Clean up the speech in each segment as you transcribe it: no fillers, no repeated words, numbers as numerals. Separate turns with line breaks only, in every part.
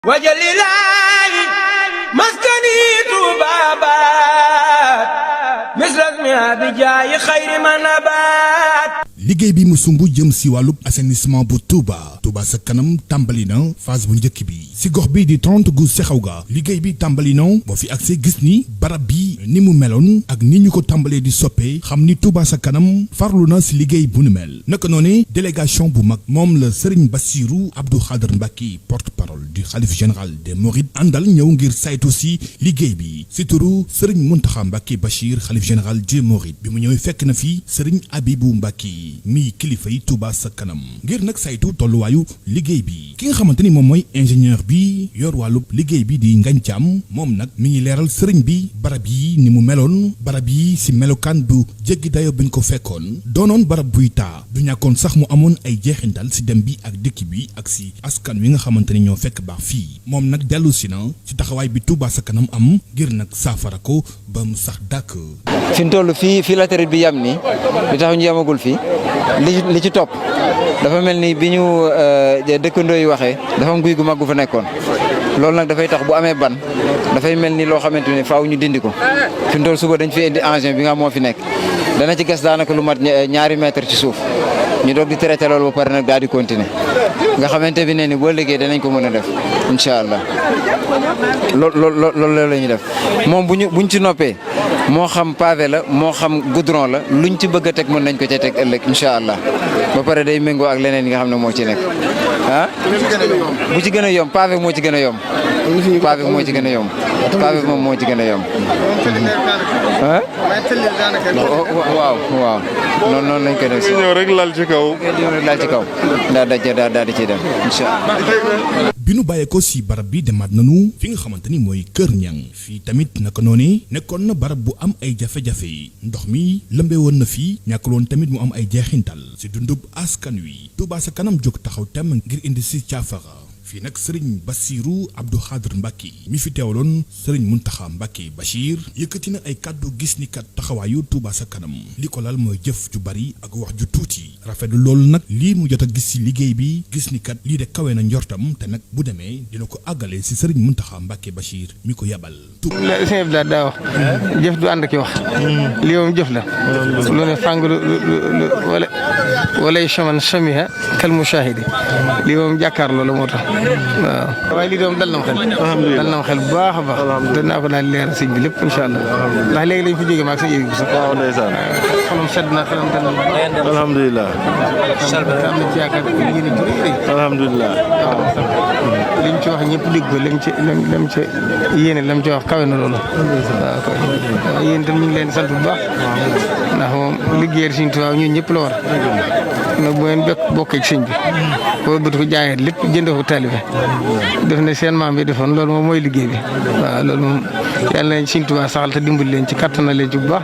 wajalilaayi maskani tuubaabaat misrasmi abijaayi xayri manabaat.
liggéey bi mu sumb jëm si wàllub assainissement bu Touba sa kanam tàmbali na phase bu njëkk bi si gox bi di 30 gu sexaw ga liggéey bi tàmbali na boo fi accès gis ni barab bi ni mu meloon ak ni ñu ko tàmbalee di soppee xam ni Touba sa kanam farlu na si liggéey bu nu mel naka noonu délégation bu mag moom la Serigne Bassirou Abdou Khadr Mbacké porte-parole du khalife général des Mourides àndal ñëw ngir saytu si liggéey bi si turu Serigne Mountakha Mbacké Bachir khalife général des Mourides bi mu ñëwee fekk na fi Serigne Abibou Mbacké mi kilifa yi Touba sa kanam ngir nag saytu tolluwaayu liggéey bi ki nga xamante ni moom mooy ingénieur bi yor wàllub liggéey bi di Ngagne Thiam moom nag mi ngi leeral sëriñ bi barab yi ni mu meloon barab yi si melokaan bu jéggi dayo bi ñu ko fekkoon doonoon barab buy taa du ñàkkoon sax mu amoon ay jeexintal si dem bi ak dëkk bi ak si askan wi nga xamante ni ñoo fekk baax fii moom nag dellu si na si taxawaay bi Touba sa kanam am ngir nag saafara ko ba mu sax dàkk.
fi mu toll fii latérite bi yam ni li tax ñu yamagul fii li ci topp dafa mel ni bi ñu dëkkandoo yi waxee dafa am guy gu mag gu fa nekkoon loolu nag dafay tax bu amee ban dafay mel ni loo xamante ni faaw ñu dindi ko fi mu toll suba dañ fi indi engin bi nga xam moo fi nekk dana ci gas daanaka lu mat ñaari mètre ci suuf ñu doog di traité loolu ba pare nag daal di continuer nga xamante bi ne ni boo liggéey danañ ko mën a def incha allah loolu la ñuy def moom buñ ci noppee moo xam pavé la moo xam goudron la luñ ci bëgg a teg mën nañ ko ca teg ëllëg incha allah ba pare day méngoo ak leneen yi nga xam ne moo ci nekk ah. bu ci gën a yomb pavé moo ci gën a yomb. pavé moo ci gën a yomb pavé moom moo ci gën a yomb. ah. waaw noonu lañ koy def.
ñëw rek lal ci kaw.
lal ci kaw daal di ciy dem incha allah.
bi nu bàyyeekoo si barab bi demaat nanu fi nga xamante ni mooy Kër Ñang fii tamit naka noonu nekkoon na barab bu am ay jafe-jafe ndox mi lëmbee woon na fii ñàkkaloon tamit mu am ay jeexintal si dundub askan wi Touba sa kanam jóg taxaw tem ngir indi si caafara fii nag Serigne Bassirou Abdou Khadr Mbacké mi fi teewaloon Serigne Mountakha Mbacké Bachir yëkkati na ay kàddu gis ni kat taxawaayu Touba sa kanam li ko lal mooy jëf ju bari ak wax ju tuuti rafetlu loolu nag lii mu jot a gis si liggéey bi gis ni kat lii de kawe na njortam te nag bu demee dina ko àggale si Serigne Mountakha Mbacké Bachir mi ko yabal.
sëñ bi daa wax jëf du ànd ki wax. lii moom jëf la. lu ne fàng wala chaman chamiha kal mushahidi lii moom jàkkaarloo la moo tax. waaw waaye lii doom dal na ma xel. dal na ma xel bu baax a baax. danaa ko daal leer sëñ bi lépp incha allah. ndax léegi lañ fa jógee maag sa yéeg bi sax.
waaw ndeysaan.
xolam sedd na xelam dal na.
alhamdulilah.
am na ci yaakaar yéen a juree.
alhamdulilah.
waaw liñ ci wax ñëpp dégg ko lam ci yéene lam ci wax kawe na loolu. waaw kay waaw yéen itam ñu ngi leen di sant bu baax. ndax moom liggéeyal Sëñ Tuubaa ñun ñëpp la war. nag bu ngeen bokkee ci sëñ bi. boo bëgg ko jaayee lépp jënd ko taalibe def ne seen maam bi defoon loolu moom mooy liggéey bi. waaw loolu moom yàlla nañ Sëñ Tuubaa saxal te dimbali leen ci kattan na leen ci bu baax.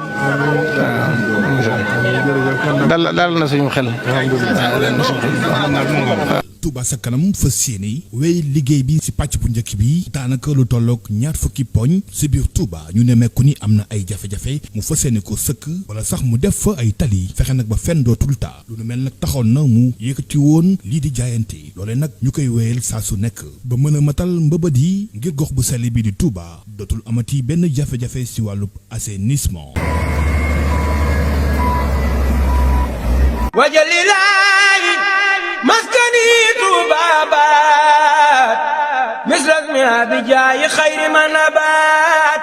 waaw dal na suñu xel. waaw dal na suñu xel.
Touba sa kanam fas yéene wéy liggéey bi si pàcc bu njëkk bi daanaka lu tolloog ñaar fukki poñ si biir Touba ñu ne mekku ni am na ay jafe-jafe mu fas yéene ko sëkk wala sax mu def fa ay tali fexe nag ba fenn dootul taa lu nu mel nag taxoon na mu yëkkati woon lii di jaayante loole nag ñu koy wéyal saa su nekk ba mën a matal mbëbët yi ngir gox bu sell bi di Touba dootul amati benn jafe-jafe si wàllub assainissement.
wajalilaayi maskani tuubaabaat misrasmi abijaayi xayri manabaat.